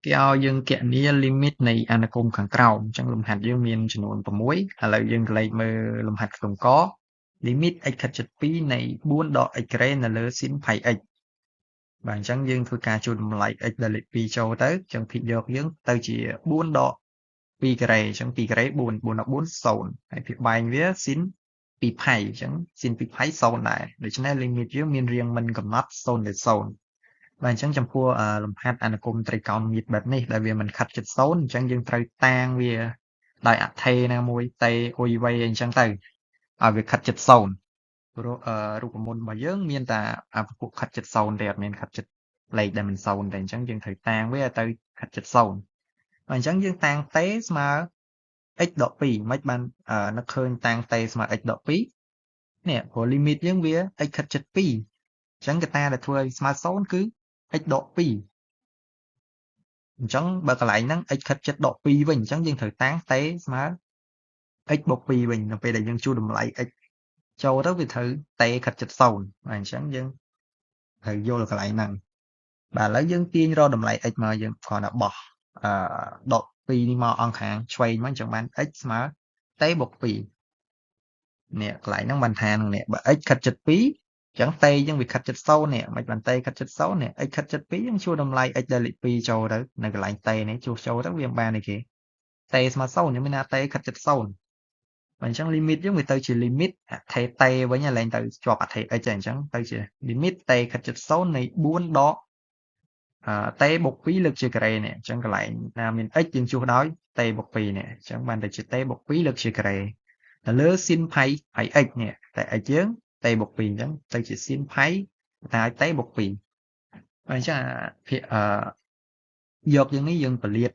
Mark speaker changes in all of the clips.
Speaker 1: គេឲ្យយើងគណនា limit នៃអនុគមន៍ខាងក្រោមអញ្ចឹងលំហាត់យើងមានចំនួន6ឥឡូវយើងក្រឡេកមើលលំហាត់ខ្ទង់ក limit x ខិតជិត2នៃ4ដក x ការ៉េនៅលើ sin ផៃ x បាទអញ្ចឹងយើងធ្វើការជួតម្លៃ x ដល់លេខ2ចូលទៅអញ្ចឹងភាគយកយើងទៅជា4ដក2ការ៉េអញ្ចឹង2ការ៉េ4 4ដក4 0ហើយភាគបែងវា sin 2ផៃអញ្ចឹង sin 2ផៃ0ដែរដូច្នេះ limit យើងមានរាងមិនកំណត់0ទៅ0បាទអញ្ចឹងចំពោះលំហាត់អនុគមន៍ត្រីកោណមាត្របែបនេះដែលវាមិនខិតជិត0អញ្ចឹងយើងត្រូវតាងវាដោយអថេណាមួយតេអ៊ុយវេអញ្ចឹងទៅឲ្យវាខិតជិត0ព្រោះរូបមន្តរបស់យើងមានតែអាពពួកខិតជិត0ទេអត់មានខិតជិតលេខដែលមិន0ទេអញ្ចឹងយើងត្រូវតាងវាឲ្យទៅខិតជិត0បាទអញ្ចឹងយើងតាងតេស្មើ x ដក2មិនបាននឹកឃើញតាងតេស្មើ x ដក2នេះព្រោះ limit យើងវា x ខិតជិត2អញ្ចឹងកត្តាដែលធ្វើឲ្យស្មើ0គឺ x ដក2អញ្ចឹងបើកន្លែងហ្នឹង x ខិតជិតដក2វិញអញ្ចឹងយើងត្រូវតាំង t ស្មើ x បូក2វិញនៅពេលដែលយើងជួតម្លៃ x ចូលទៅវាត្រូវ t ខិតជិត0បាទអញ្ចឹងយើងត្រូវយល់កន្លែងហ្នឹងបាទឥឡូវយើងទាញរកតម្លៃ x មកយើងគ្រាន់តែបោះដក2នេះមកអង្គខាងឆ្វេងមកអញ្ចឹងបាន x ស្មើ t បូក2នេះកន្លែងហ្នឹងបានថានឹងនេះបើ x ខិតជិត2អញ្ចឹងតេយើងវាខិតជិត0នេះមិនបានតេខិតជិត0នេះ x ខិតជិត2យើងជួតម្លៃ x ដែលលេខ2ចូលទៅនៅកន្លែងតេនេះជួសចូលទៅវាបានអីគេតេស្មើ0ខ្ញុំមានថាតេខិតជិត0បាទអញ្ចឹង limit យើងវាទៅជា limit អថេតេវិញឡើងទៅជាប់អថេ x អញ្ចឹងទៅជា limit តេខិតជិត0នៃ4ដកតេបូក2លើកជាការ៉េនេះអញ្ចឹងកន្លែងណាមាន x យើងជួសដោយតេបូក2នេះអញ្ចឹងបានទៅជាតេបូក2លើកជាការ៉េទៅលើ sin ផៃផៃ x នេះតែ x យើងតេបូក2អញ្ចឹងទៅជា sin ផៃតែឲ្យតេបូក2បាទអញ្ចឹងភាគយកយ៉ាងនេះយើងពលាត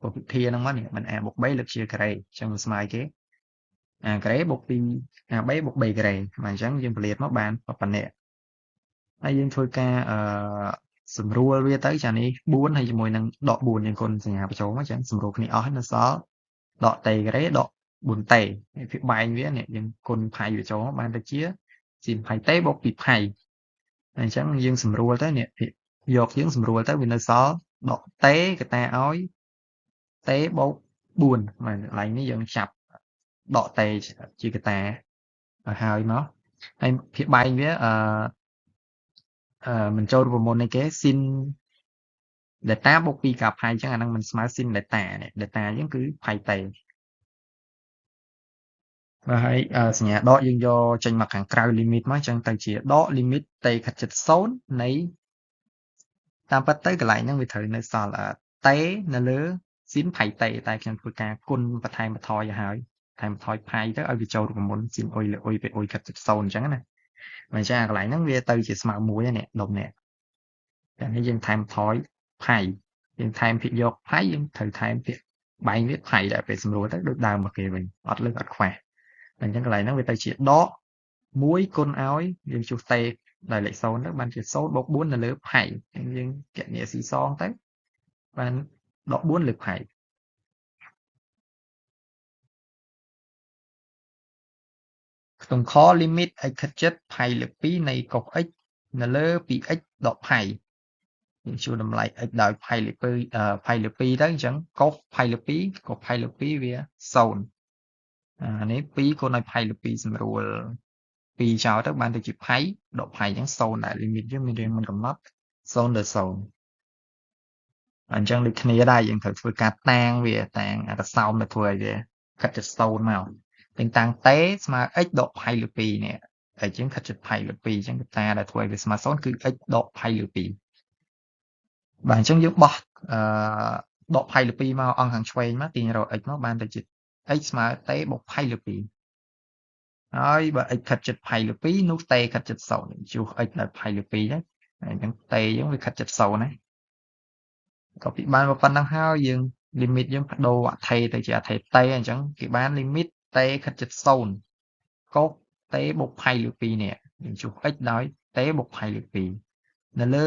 Speaker 1: ពវិធាហ្នឹងមកនេះមិន a បូក3លើកជាការ៉េអញ្ចឹងវាស្មើគេ a ការ៉េបូក2 ab បូក b ការ៉េបាទអញ្ចឹងយើងពលាតមកបានប៉ុណ្ណេះហើយយើងធ្វើការសម្រួលវាទៅចានេះ4ហើយជាមួយនឹងដក4យើងគុណសញ្ញាបញ្ចូលមកអញ្ចឹងសម្រួលគ្នាអស់ហើយនៅសល់ដកតេការ៉េដក4តេហើយភាគបែងវានេះយើងគុណផៃវាចូលបានទៅជា sin ផៃតេបូក2ផៃអញ្ចឹងយើងសម្រួលទៅនេះភាគយកយើងសម្រួលទៅវានៅសល់ដកតេកតាឲ្យតេបូក4បាទកន្លែងនេះយើងចាប់ដកតេជាកតាឲ្យហើយមកហើយភាគបែងវាមិនចូលរូបមន្តនៃគេ sin delta បូក2កាផៃអញ្ចឹងអាហ្នឹងមិនស្មើ sin delta នេះ delta យើងគឺផៃតេបាទហើយសញ្ញាដកយើងយកចេញមកខាងក្រៅ limit មកអញ្ចឹងទៅជាដក limit តេខិតជិត0នៃតាមពិតទៅកន្លែងហ្នឹងវាត្រូវនៅសល់តេនៅលើ sin ផៃតេតែខ្ញុំធ្វើការគុណបន្ថែមបន្ថយឲ្យហើយថែមបន្ថយផៃទៅឲ្យវាចូលរូបមន្ត sin អ៊ុយលើអ៊ុយពេលអ៊ុយខិតជិត0អញ្ចឹងណាបាទអញ្ចឹងអាកន្លែងហ្នឹងវាទៅជាស្មើ1នេះដុំនេះតែនេះយើងថែមថយផៃយើងថែមភាគយកផៃយើងត្រូវថែមភាគបែងវាផៃដែរពេលសម្រួលទៅដូចដើមមកគេវិញអត់លើសអត់ខ្វះអញ្ចឹងកន្លែងហ្នឹងវាទៅជាដក1គុណឲ្យយើងជួសតេដោយលេខ0ទៅបានជា0បូក4នៅលើផៃអញ្ចឹងយើងគណនាស៊ីសងទៅបានដក4លើផៃខ្ទង់ខ limit x ខិតជិតផៃលើ2នៃកុស x នៅលើ 2x ដកផៃយើងជួតម្លៃ x ដោយផៃលើ2ផៃលើ2ទៅអញ្ចឹងកុសផៃលើ2កុសផៃលើ2វា0អានេះ2គុណឲ្យផៃលើ2សម្រួល2ចោលទៅបានទៅជាផៃដកផៃអញ្ចឹង0ដែរ limit យើងមានរាងមិនកំណត់0ដល់0អញ្ចឹងដូចគ្នាដែរយើងត្រូវធ្វើការតាងវាតាងអត្តសោមដែលធ្វើឲ្យវាខិតជិត0មកយើងតាំងតេស្មើ x ដកផៃលើ2នេះហើយជាងខិតជិតផៃលើ2អញ្ចឹងកត្តាដែលធ្វើឲ្យវាស្មើ0គឺ x ដកផៃលើ2បាទអញ្ចឹងយើងបោះដកផៃលើ2មកអង្គខាងឆ្វេងមកទាញរក x មកបានទៅជា x ស្មើតេបូកផៃលើ2ហើយបើ x ខិតជិតផៃលើ2នោះតេខិតជិត0ជួស x ដល់ផៃលើ2ហ្នឹងអញ្ចឹងតេយើងវាខិតជិត0ណាក៏ពីបានប៉ុណ្ណឹងហើយយើង limit យើងបដូរអថេទៅជាអថេតេអញ្ចឹងគេបាន limit តេខិតជិត0កុសតេបូកផៃលើ2នេះយើងជួស x ដោយតេបូកផៃលើ2នៅលើ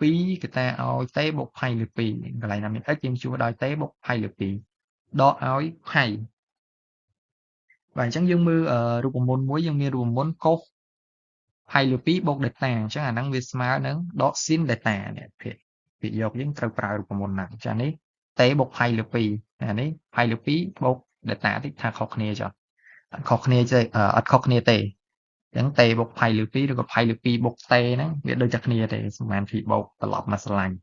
Speaker 1: 2កតាឲ្យតេបូកផៃលើ2កន្លែងណាមាន x យើងជួសដោយតេបូកផៃលើ2ដកឲ្យផៃបាទអញ្ចឹងយើងមើលរូបមន្តមួយយើងមានរូបមន្តកុសផៃលើ2បូក delta អញ្ចឹងអាហ្នឹងវាស្មើនឹងដក sin delta នេះភាគ ភាគយកយើងត្រូវប្រើរូបមន្តហ្នឹងចានេះ t បូកផៃលើ2អានេះផៃលើ2បូក delta តិចថាខុសគ្នាចុះអត់ខុសគ្នាទេអត់ខុសគ្នាទេអញ្ចឹង t បូកផៃលើ2ឬក៏ផៃលើ2បូក t ហ្នឹងវាដូចតែគ្នាទេសមានពីបូកត្រឡប់មកស្រឡាញ់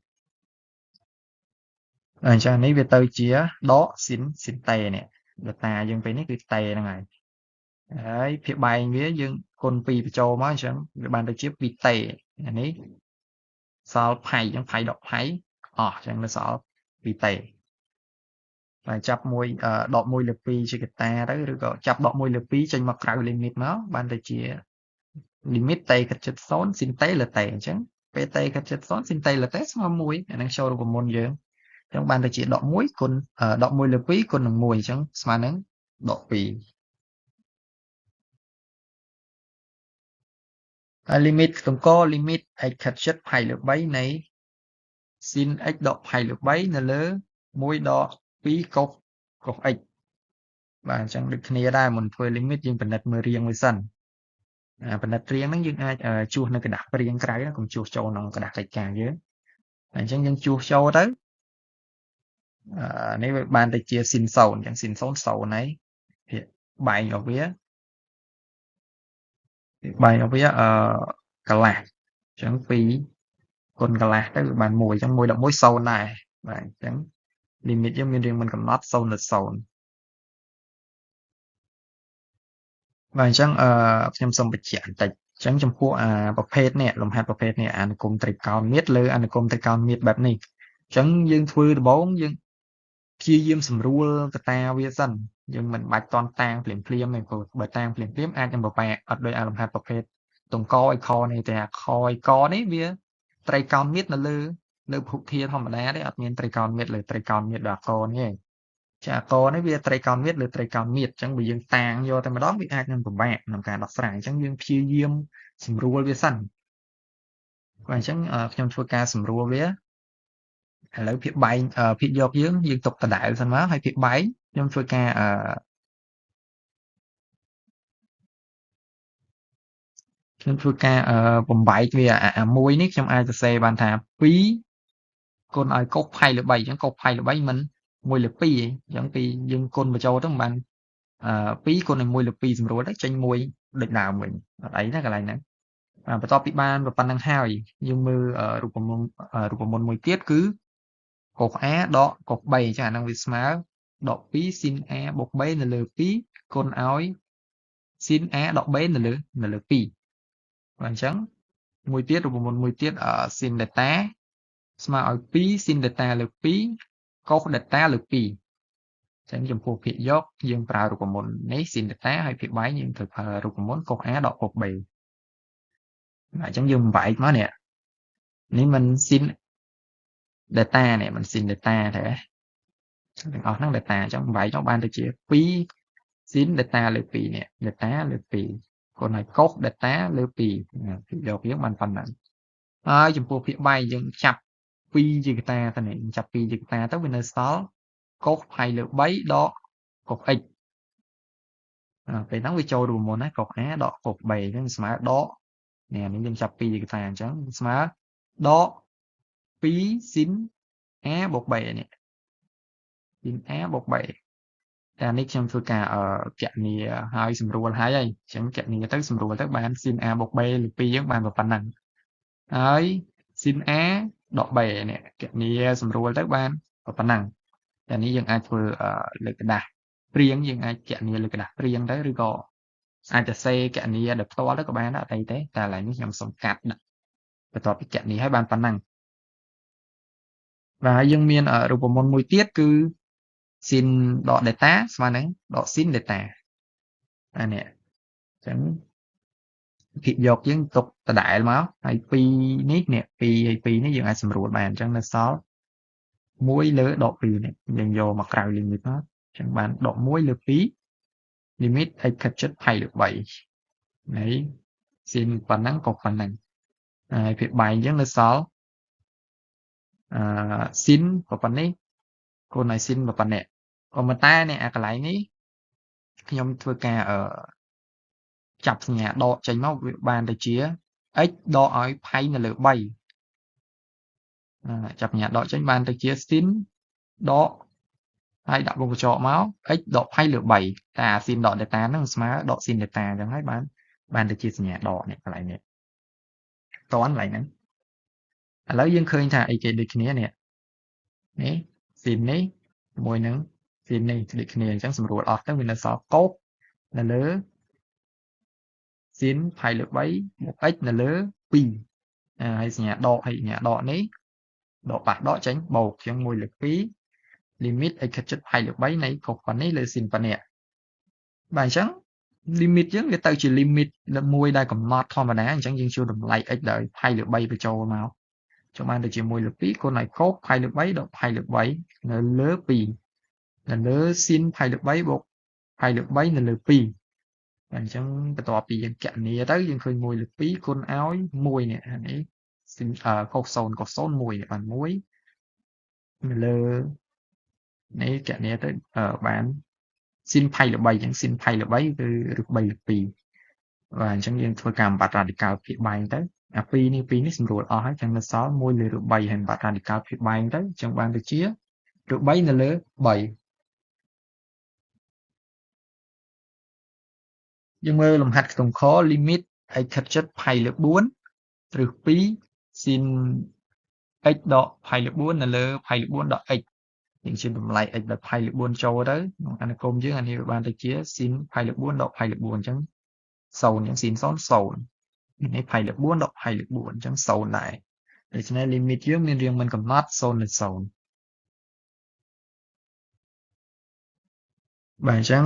Speaker 1: អញ្ចឹងនេះវាទៅជាដកស៊ីន t នេះ delta យើងពេលនេះគឺ t ហ្នឹងហើយហើយភាគបែងវាយើងគុណ2បញ្ចូលមកអញ្ចឹងវាបានទៅជា 2t អានេះសល់ផៃអញ្ចឹងផៃដកផៃអស់អញ្ចឹងនៅសល់ 2t បាទចាប់មួយដក1លើ2ជាកតាទៅឬក៏ចាប់ដក1លើ2ចេញមកក្រៅ limit មកបានទៅជា limit t ខិតជិត0 sin t លើ t អញ្ចឹងពេល t ខិតជិត0 sin t លើ t ស្មើ1អាហ្នឹងចូលរូបមន្តយើងអញ្ចឹងបានទៅជាដក1គុណដក1លើ2គុណនឹង1អញ្ចឹងស្មើនឹងដក2ហើយ limit ខ្ទង់ក limit x ខិតជិតផៃលើ3នៃ sin x ដកផៃលើ3នៅលើ1ដក2កុស x បាទអញ្ចឹងដូចគ្នាដែរមុនធ្វើ limit យើងពិនិត្យមើលរាងមួយសិនពិនិត្យរាងហ្នឹងយើងអាចជួសនៅក្រដាសព្រាងក្រៅកុំជួសចូលក្នុងក្រដាសកិច្ចការយើងអញ្ចឹងយើងជួសចូលទៅនេះវាបានទៅជា sin 0អញ្ចឹង sin 0 0ហើយភាគបែងរបស់វាបែងរបស់វាកន្លះអញ្ចឹង2គុណកន្លះទៅវាបាន1អញ្ចឹង1 11 0ដែរបាទអញ្ចឹង limit យើងមានរាងមិនកំណត់0លើ0បាទអញ្ចឹងខ្ញុំសូមបញ្ជាក់បន្តិចអញ្ចឹងចំពោះអាប្រភេទនេះលំហាត់ប្រភេទនេះអនុគមន៍ត្រីកោណមាត្រលើអនុគមន៍ត្រីកោណមាត្របែបនេះអញ្ចឹងយើងធ្វើដំបូងយើងព្យាយាមសម្រួលកតាវាសិនយើងមិនបាច់តន់តាងភ្លាមភ្លាមទេព្រោះបើតាងភ្លាមភ្លាមអាចនឹងពិបាកអត់ដោយអាលំហាត់ប្រភេទទង្កឲ្យខនេះតែអាខឲ្យកនេះវាត្រីកោណមាត្រនៅលើពហុធាធម្មតាទេអត់មានត្រីកោណមាត្រលើត្រីកោណមាត្រដល់កនេះទេចាកនេះវាត្រីកោណមាត្រលើត្រីកោណមាត្រអញ្ចឹងបើយើងតាងយកតែម្ដងវាអាចនឹងពិបាកក្នុងការដោះស្រាយអញ្ចឹងយើងព្យាយាមសម្រួលវាសិនបាទអញ្ចឹងខ្ញុំធ្វើការសម្រួលវាឥឡូវភាគបែងភាគយកយើងទុកដដែលសិនមកហើយភាគបែងខ្ញុំធ្វើការខ្ញុំធ្វើការបំបែកវាអាមួយនេះខ្ញុំអាចសរសេរបានថា2គុណឲ្យកុសផៃលើ3អញ្ចឹងកុសផៃលើ3មិន1លើ2អញ្ចឹងពីយើងគុណបញ្ចូលទៅមិនបាន2គុណនឹង1លើ2សម្រួលទៅចេញ1ដូចដើមវិញអត់អីណាកន្លែងហ្នឹងបាទបន្ទាប់ពីបានប៉ុណ្្នឹងហើយយើងមើលរូបមន្តមួយទៀតគឺកុស a ដកកុស b អញ្ចឹងអាហ្នឹងវាស្មើដក2 sin a បូក b នៅលើ2គុណឲ្យ sin a ដក b នៅលើ2បាទអញ្ចឹងមួយទៀតរូបមន្តមួយទៀត sin delta ស្មើឲ្យ2 sin delta លើ2កុស delta លើ2អញ្ចឹងចំពោះភាគយកយើងប្រើរូបមន្តនេះ sin delta ហើយភាគបែងយើងត្រូវប្រើរូបមន្តកុស a ដកកុស b បាទអញ្ចឹងយើងបំបែកមកនេះនេះមិន sin delta នេះមិន sin delta ទេទាំងអស់ហ្នឹង delta អញ្ចឹងបំបែកមកបានទៅជា2 sin delta លើ2នេះ delta លើ2គុណឲ្យកុស delta លើ2ភាគយកយើងបានប៉ុណ្ណឹងហើយចំពោះភាគបែងយើងចាប់2ជាកតាទៅនេះចាប់2ជាកតាទៅវានៅសល់កុសផៃលើ3ដកកុស x ពេលហ្នឹងវាចូលរូបមន្តណាកុស a ដកកុស b អញ្ចឹងស្មើដកនេះនេះយើងចាប់2ជាកតាអញ្ចឹងស្មើដក2 sin a បូក b នេះ sin a បូក b តែនេះខ្ញុំធ្វើការគណនាហើយសម្រួលហើយអញ្ចឹងគណនាទៅសម្រួលទៅបាន sin a បូក b លើ2យើងបានប៉ុណ្ណឹងហើយ sin a ដក b នេះគណនាសម្រួលទៅបានប៉ុណ្ណឹងតែនេះយើងអាចធ្វើលើក្រដាសព្រាងយើងអាចគណនាលើក្រដាសព្រាងទៅឬក៏អាចទៅសេគណនាដោយផ្ទាល់ទៅក៏បានដែរអត់អីទេតែឥឡូវនេះខ្ញុំសូមកាត់ដាក់បន្ទាប់ពីគណនាឲ្យបានប៉ុណ្ណឹងបាទហើយយើងមានរូបមន្តមួយទៀតគឺ sin ដក delta ស្មើនឹងដក sin delta អានេះអញ្ចឹងភាគយកយើងទុកដដែលមកហើយ2នេះនេះ2ហើយ2នេះយើងអាចសម្រួលបានអញ្ចឹងនៅសល់1លើដក2នេះយើងយកមកក្រៅ limit មកអញ្ចឹងបានដក1លើ2 limit x ខិតជិតផៃលើ3នៃ sin ប៉ុណ្ណឹងក៏ប៉ុណ្ណឹងហើយភាគបែងយើងនៅសល់ sin ប៉ុណ្ណេះគុណឲ្យ sin ប៉ុណ្ណេះក៏ប៉ុន្តែនេះអាកន្លែងនេះខ្ញុំធ្វើការចាប់សញ្ញាដកចេញមកវាបានទៅជា x ដកឲ្យផៃនៅលើ3 ចាប់សញ្ញាដកចេញបានទៅជា sin ដកហើយដាក់វងកញ្ចក់មក x ដកផៃលើ3តែអា sin ដក delta ហ្នឹងស្មើដក sin delta អញ្ចឹងហើយបានទៅជាសញ្ញាដកនេះកន្លែងនេះតន់កន្លែងហ្នឹងឥឡូវយើងឃើញថាអីគេដូចគ្នានេះនេះ sin នេះជាមួយនឹង sin នេះដូចគ្នាអញ្ចឹងសម្រួលអស់ទៅវានៅសល់កូសនៅលើ sin ផៃលើ3បូក x នៅលើ2ហើយសញ្ញាដកហើយសញ្ញាដកនេះដកប៉ះដកចេញបូកអញ្ចឹង1លើ2 limit x ខិតជិតផៃលើ3នៃកុសប៉ុណ្នេះលើ sin ប៉ុណ្នេះបាទអញ្ចឹង limit យើងវាទៅជា limit មួយដែលកំណត់ធម្មតាអញ្ចឹងយើងជួតម្លៃ x ដោយផៃលើ3បញ្ចូលមកចុះបានទៅជា1លើ2គុណឲ្យកុសផៃលើ3ដកផៃលើ3នៅលើ2នៅលើ sin ផៃលើ3បូកផៃលើ3នៅលើ2បាទអញ្ចឹងបន្ទាប់ពីយើងគណនាទៅយើងឃើញ1លើ2គុណឲ្យ1នេះអានេះ sin កុស0កុស0 1បាន1នៅលើនេះគណនាទៅបាន sin ផៃលើ3អញ្ចឹង sin ផៃលើ3គឺឬ3លើ2បាទអញ្ចឹងយើងធ្វើការបំបត្តិរ៉ាឌីកាល់ភាគបែងទៅអា2នេះ2នេះសម្រួលអស់ហើយអញ្ចឹងនៅសល់1លើ3ហើយបំបត្តិរ៉ាឌីកាល់ភាគបែងទៅអញ្ចឹងបានទៅជា3នៅលើ3យើងមើលលំហាត់ក្នុងខ limit x ខិតជិតផៃលើ4ឬ2 sin x ដកផៃលើ4នៅលើផៃលើ4ដក x យើងជាតម្លៃ x ដល់ផៃលើ4ចូលទៅក្នុងអនុគមយើងអានេះវាបានទៅជា sin ផៃលើ4ដកផៃលើ4អញ្ចឹង0អញ្ចឹង sin 0 0នេះផៃលើ4ដកផៃលើ4អញ្ចឹង0ដែរដូច្នេះ limit យើងមានរាងមិនកំណត់0លើ0បាទអញ្ចឹង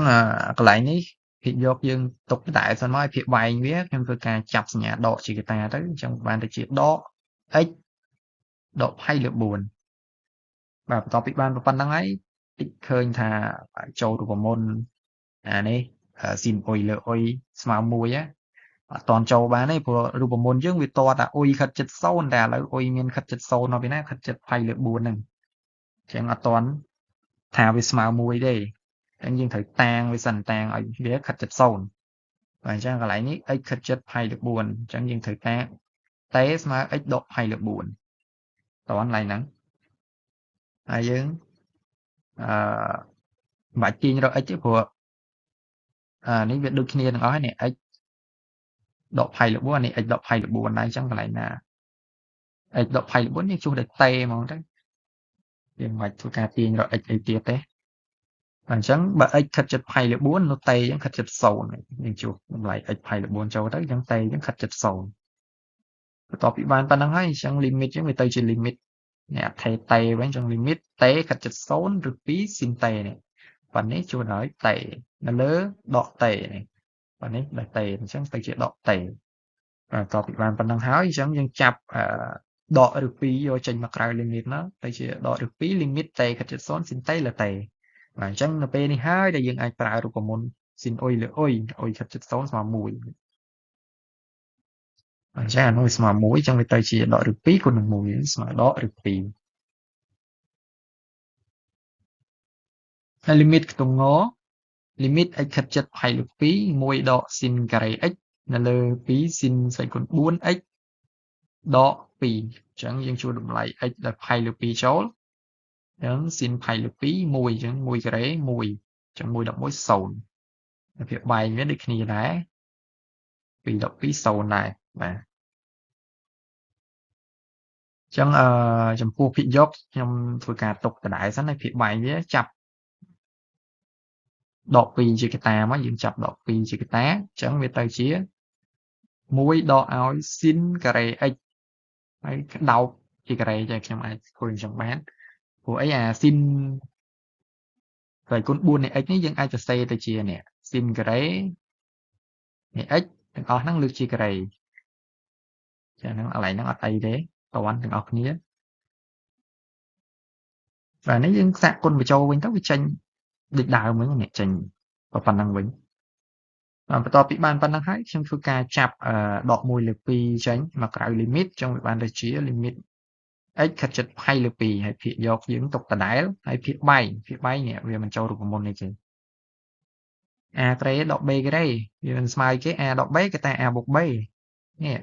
Speaker 1: កន្លែងនេះភាគយកយើងទុកតែសិនមកឲ្យភាគបែងវាខ្ញុំធ្វើការចាប់សញ្ញាដកជាកតាទៅអញ្ចឹងបានទៅជាដក x ដកផៃលើ4បាទបន្ទាប់ពីបានប៉ុណ្្នឹងហើយតិចឃើញថាចូលរូបមន្តអានេះ sin អុយលើអុយស្មើ1ណាអត់តន់ចូលបានទេព្រោះរូបមន្តយើងវាតតែអុយខិតជិត0តែឥឡូវអុយមានខិតជិត0មកពីណាខិតជិតផៃលើ4ហ្នឹងអញ្ចឹងអត់តន់ថាវាស្មើ1ទេអញ្ចឹងយើងត្រូវតាងវាសិនតាងឲ្យវាខិតជិត0បាទអញ្ចឹងកន្លែងនេះ x ខិតជិតផៃលើ4អញ្ចឹងយើងត្រូវតាង t ស្មើ x ដកផៃលើ4តន់កន្លែងហ្នឹងហើយយើងមិនបាច់ទាញរក x ទេព្រោះអានេះវាដូចគ្នាទាំងអស់នេះ x ដកផៃលើ4នេះ x ដកផៃលើ4ដែរអញ្ចឹងកន្លែងណា x ដកផៃលើ4យើងជួសដោយ t ហ្មងទៅយើងមិនបាច់ធ្វើការទាញរក x អីទៀតទេអញ្ចឹងបើ x ខិតជិតផៃលើ4នោះ t យើងខិតជិត0យើងជួសតម្លៃ x ផៃលើ4ចូលទៅអញ្ចឹង t យើងខិតជិត0បន្ទាប់ពីបានប៉ុណ្្នឹងហើយអញ្ចឹង limit យើងវាទៅជា limit នេះអថេ t វិញអញ្ចឹង limit t ខិតជិត0ឬ2 sin t នេះប៉ុណ្នេះជួសដោយ t នៅលើដក t នេះប៉ុណ្នេះដោយ t អញ្ចឹងទៅជាដក t បន្ទាប់ពីបានប៉ុណ្្នឹងហើយអញ្ចឹងយើងចាប់ដកឬ2យកចេញមកក្រៅ limit មកទៅជាដកឬ2 limit t ខិតជិត0 sin t លើ t បាទអញ្ចឹងនៅពេលនេះហើយដែលយើងអាចប្រើរូបមន្ត sin អុយលើអុយអុយខិតជិត0ស្មើ1អញ្ចឹងអានោះស្មើ1អញ្ចឹងវាទៅជាដកឬ2គុណនឹង1ស្មើដកឬ2ហើយ limit ខ្ទង់ង limit x ខិតជិតផៃលើ2 1ដក sin ការ៉េ x នៅលើ2 sin ស្វ័យគុណ 4x ដក2អញ្ចឹងយើងជួតម្លៃ x ដល់ផៃលើ2ចូលអញ្ចឹង sin ផៃលើ2 1អញ្ចឹង1ការ៉េ1អញ្ចឹង1ដក1 0វាបែងវាដូចគ្នាដែរ2ដក2 0ដែរបាទអញ្ចឹងចំពោះភាគយកខ្ញុំធ្វើការទុកដដែលសិនហើយភាគបែងវាចាប់ដក2ជាកតាមកយើងចាប់ដក2ជាកតាអញ្ចឹងវាទៅជា1ដកឲ្យ sin ការ៉េ x ហើយក្តោបជាការ៉េចាខ្ញុំអាចធ្វើអញ្ចឹងបានព្រោះអីអា sin ស្វ័យគុណ4នៃ x នេះយើងអាចសរសេរទៅជានេះ sin ការ៉េនៃ x ទាំងអស់ហ្នឹងលើកជាការ៉េចាហ្នឹងកន្លែងហ្នឹងអត់អីទេតន់ទាំងអស់គ្នាបាទនេះយើងសាកគុណបញ្ចូលវិញទៅវាចេញដូចដើមវិញនេះចេញប៉ុណ្ណឹងវិញបាទបន្ទាប់ពីបានប៉ុណ្ណឹងហើយខ្ញុំធ្វើការចាប់ដក1លើ2ចេញមកក្រៅ limit អញ្ចឹងវាបានទៅជា limit x ខិតជិតផៃលើ2ហើយភាគយកយើងទុកដដែលហើយភាគបែងនេះវាមិនចូលរូបមន្តនេះទេ a ការ៉េដក b ការ៉េវាមិនស្មើគេ a ដក b គេតែ a បូក b នេះ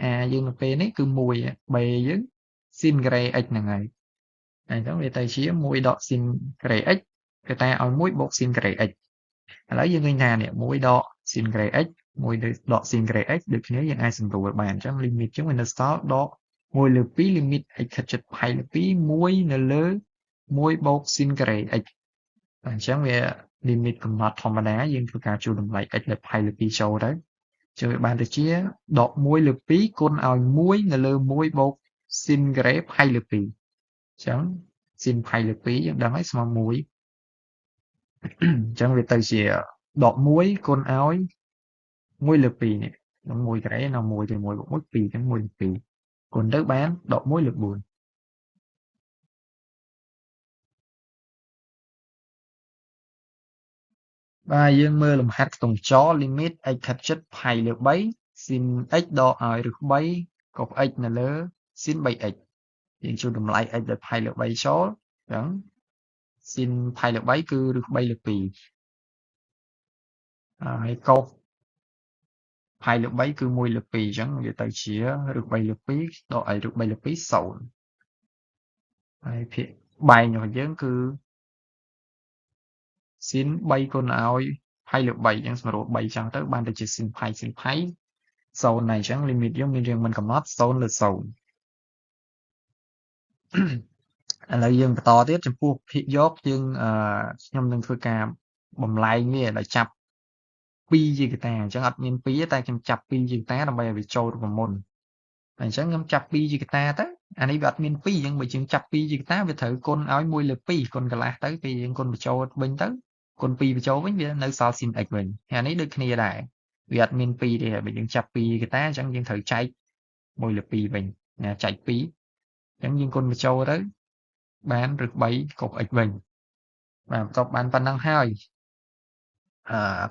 Speaker 1: a យើងនៅពេលនេះគឺ1 b យើង sin ការ៉េ x ហ្នឹងហើយអញ្ចឹងវាទៅជា1ដក sin ការ៉េ x គេតាឲ្យ1បូក sin ការ៉េ x ឥឡូវយើងឃើញថានេះ1ដក sin ការ៉េ x 1ដក sin ការ៉េ x ដូចគ្នាយើងអាចសម្រួលបានអញ្ចឹង limit ចឹងវានៅសល់ដក1លើ2 limit x ខិតជិតផៃលើ2 1នៅលើ1បូក sin ការ៉េ x អញ្ចឹងវា limit កំណត់ធម្មតាយើងធ្វើការជួលតម្លៃ x លើផៃលើ2ចូលទៅចឹងវាបានទៅជាដក1លើ2គុណឲ្យ1នៅលើ1បូក sin ការ៉េផៃលើ2អញ្ចឹង sin ផៃលើ2យើងដឹងហើយស្មើ1អញ្ចឹងវាទៅជាដក1គុណឲ្យ1លើ2នេះនឹង1ការ៉េនៅ1ទៅ1បូក1 2អញ្ចឹង1លើ2គុណទៅបានដក1លើ4បាទយើងមើលលំហាត់ខ្ទង់ច limit x ខិតជិតផៃលើ3 sin x ដកឲ្យឫស3កុស x នៅលើ sin 3x យើងជួលតម្លៃ x ដោយផៃលើ3ចូលអញ្ចឹង sin ផៃលើ3គឺឫស3លើ2ហើយកុសផៃលើ3គឺ1លើ2អញ្ចឹងវាទៅជាឫស3លើ2ដកឲ្យឫស3លើ2 0ហើយភាគបែងរបស់យើងគឺ sin 3គុណឲ្យផៃលើ3អញ្ចឹងសម្រួល3ចឹងទៅបានទៅជា sin ផៃ sin ផៃ0ហើយអញ្ចឹង limit យើងមានរាងមិនកំណត់0លើ0ឥឡូវយើងបន្តទៀតចំពោះភាគយកយើងខ្ញុំនឹងធ្វើការបំលែងវាដោយចាប់2ជាកតាអញ្ចឹងអត់មាន2ទេតែខ្ញុំចាប់2ជាកតាដើម្បីឲ្យវាចូលរូបមន្តអញ្ចឹងខ្ញុំចាប់2ជាកតាទៅអានេះវាអត់មាន2អញ្ចឹងបើយើងចាប់2ជាកតាវាត្រូវគុណឲ្យ1លើ2គុណកន្លះទៅពេលយើងគុណបញ្ចូលវិញទៅគុណ2បញ្ចូលវិញវានៅសល់ sin x វិញហើយអានេះដូចគ្នាដែរវាអត់មាន2ទេបើយើងចាប់2កតាអញ្ចឹងយើងត្រូវចែក1លើ2វិញណាចែក2អញ្ចឹងយើងគុណបញ្ចូលទៅបានឬ3កុស x វិញបាទបន្ទាប់បានប៉ុណ្ណឹងហើយ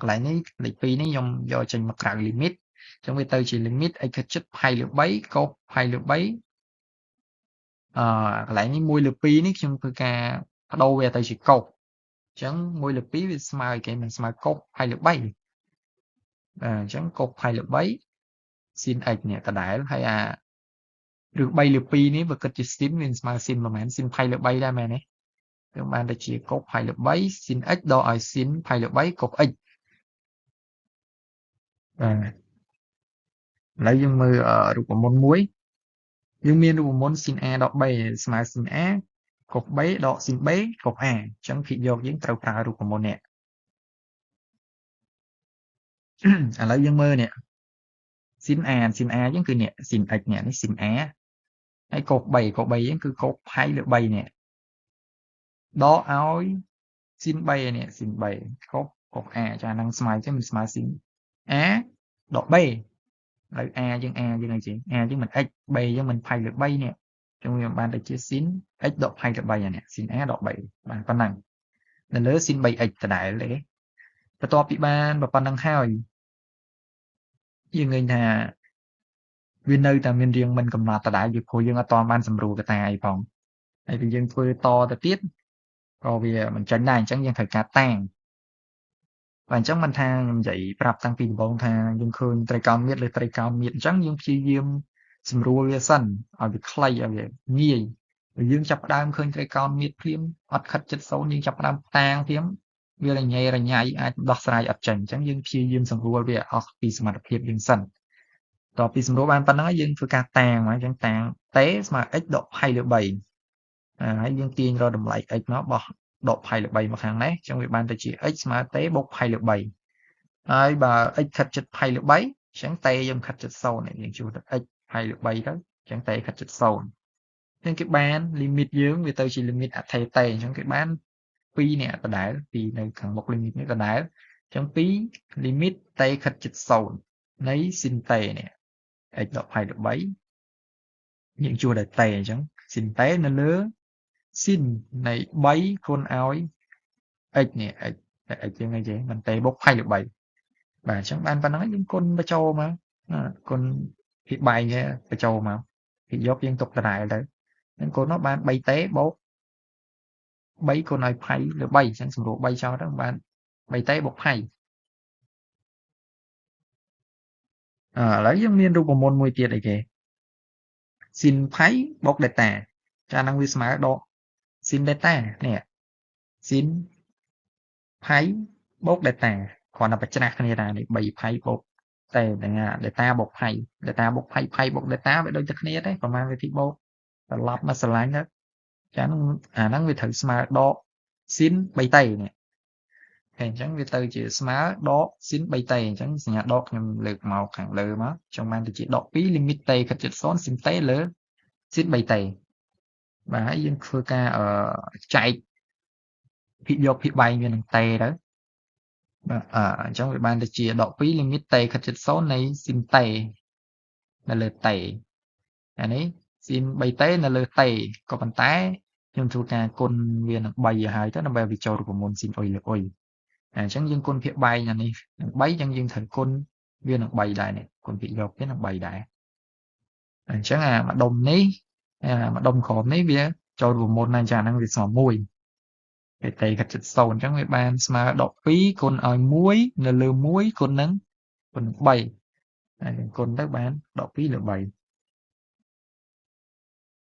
Speaker 1: កន្លែងនេះលេខ2នេះខ្ញុំយកចេញមកក្រៅ limit អញ្ចឹងវាទៅជា limit x ខិតជិតផៃលើ3កុសផៃលើ3កន្លែងនេះ1លើ2នេះខ្ញុំធ្វើការបដូរវាទៅជាកុសអញ្ចឹង1លើ2វាស្មើឲ្យគេមិនស្មើកុសផៃលើ3បាទអញ្ចឹងកុសផៃលើ3 sin x នេះដដែលហើយអាឬ3លើ2នេះបើគិតជា sin វាស្មើ sin ប្រហែល sin ផៃលើ3ដែរមែនទេយើងបានទៅជាកុសផៃលើ3 sin x ដកឲ្យ sin ផៃលើ3កុស x បាទឥឡូវយើងមើលរូបមន្តមួយយើងមានរូបមន្ត sin a ដក b ស្មើ sin a កុស b ដក sin b កុស a អញ្ចឹងភាគយកយើងត្រូវប្រើរូបមន្តនេះឥឡូវយើងមើលនេះ sin a sin a យើងគឺនេះ sin x នេះ sin a ហើយកុស b កុស b យើងគឺកុសផៃលើ3នេះដកឲ្យ sin b នេះ sin b កុសកុស a ចាហ្នឹងស្មើចឹងមិនស្មើ sin a ដក b ឥឡូវ a យើង a យើងអីជា a យើងមិន x b យើងមិនផៃលើ3នេះចឹងវាបានទៅជា sin x ដកផៃលើ3អានេះ sin a ដក b បានប៉ុណ្ណឹងនៅលើ sin 3x ដដែលទេបន្ទាប់ពីបានប៉ុណ្ណឹងហើយយើងឃើញថាវានៅតែមានរាងមិនកំណត់ដដែលពីព្រោះយើងអត់ទាន់បានសម្រួលកតាអីផងហើយពេលយើងធ្វើតទៅទៀតក៏វាមិនចេញដែរអញ្ចឹងយើងត្រូវការតាំងបាទអញ្ចឹងមិនថាខ្ញុំនិយាយប្រាប់តាំងពីដំបូងថាយើងឃើញត្រីកោណមាត្រលើត្រីកោណមាត្រអញ្ចឹងយើងព្យាយាមសម្រួលវាសិនឲ្យវាខ្លីឲ្យវាងាយបើយើងចាប់ផ្ដើមឃើញត្រីកោណមាត្រភ្លាមអត់ខិតចិត្តសូន្យយើងចាប់ផ្ដើមតាងភ្លាមវារញ៉េរញ៉ៃអាចដោះស្រាយអត់ចេញអញ្ចឹងយើងព្យាយាមសម្រួលវាអស់ពីសមត្ថភាពយើងសិនតទៅពីសម្រួលបានប៉ុណ្ណឹងយើងធ្វើការតាងមកអញ្ចឹងតាង t ស្មើ x ដកផៃលើ3ហើយយើងទាញរកតម្លៃ x មកបោះដកផៃលើ3មកខាងនេះអញ្ចឹងវាបានទៅជា x ស្មើ t បូកផៃលើ3ហើយបើ x ខិតជិតផៃលើ3អញ្ចឹង t យើងខិតជិត0យើងជួសទៅ x ផៃលើ3ទៅអញ្ចឹង t ខិតជិត0អញ្ចឹងគេបាន limit យើងវាទៅជា limit អថេតអញ្ចឹងគេបាន2នេះដដែល2នៅខាងមុខ limit នេះដដែលអញ្ចឹង2 limit t ខិតជិត0នៃ sin t នេះ x ដកផៃលើ3យើងជួសដោយ t អញ្ចឹង sin t នៅលើ sin នៃ3គុណឲ្យ x នេះ x តែ x យើងអីទេមិន t បូកផៃលើ3បាទអញ្ចឹងបានប៉ុណ្ណឹងយើងគុណបញ្ចូលមកគុណភាគបែងបញ្ចូលមកភាគយកយើងទុកដដែលទៅហ្នឹងគុណមកបាន 3t បូក3គុណឲ្យផៃលើ3អញ្ចឹងសម្រួល3ចោលទៅបាន 3t បូកផៃឥឡូវយើងមានរូបមន្តមួយទៀតអីគេ sin ផៃបូក delta ចាហ្នឹងវាស្មើដក sin delta នេះ sin ផៃបូក delta គ្រាន់តែបញ្ច្រាស់គ្នាថានេះ3ផៃបូកតែហ្នឹង delta បូកផៃ delta បូកផៃផៃបូក delta វាដូចតែគ្នាទេប្រហែលវិធីបូកត្រឡប់មកស្រឡាញ់ទៅចាហ្នឹងអាហ្នឹងវាត្រូវស្មើដក sin 3 t នេះហើយអញ្ចឹងវាទៅជាស្មើដក sin 3 t អញ្ចឹងសញ្ញាដកខ្ញុំលើកមកខាងលើមកចង់បានទៅជាដក2 limit t ខិតជិត0 sin t លើ sin 3 t បាទហើយយើងធ្វើការអឺចែកភាគយកភាគបែងវានឹង t ទៅបាទអញ្ចឹងវាបានទៅជាដក2 limit t ខិតជិត0នៃ sin t នៅលើ t អានេះ sin 3 t នៅលើ t ក៏ប៉ុន្តែខ្ញុំធ្វើការគុណវានឹង3ឲ្យហើយទៅដើម្បីឲ្យវាចូលរូបមន្ត sin អុយលើអុយអញ្ចឹងយើងគុណភាគបែងអានេះនឹង3អញ្ចឹងយើងត្រូវគុណវានឹង3ដែរនេះគុណភាគយកវានឹង3ដែរអញ្ចឹងអាម្ដុំនេះអាម្ដុំក្រោមនេះវាចូលរូបមន្តណាចាហ្នឹងវាស្មើ1ពេល t ខិតជិត0អញ្ចឹងវាបានស្មើដក2គុណឲ្យ1នៅលើ1គុណនឹង3ហើយយើងគុណទៅបានដក2លើ3។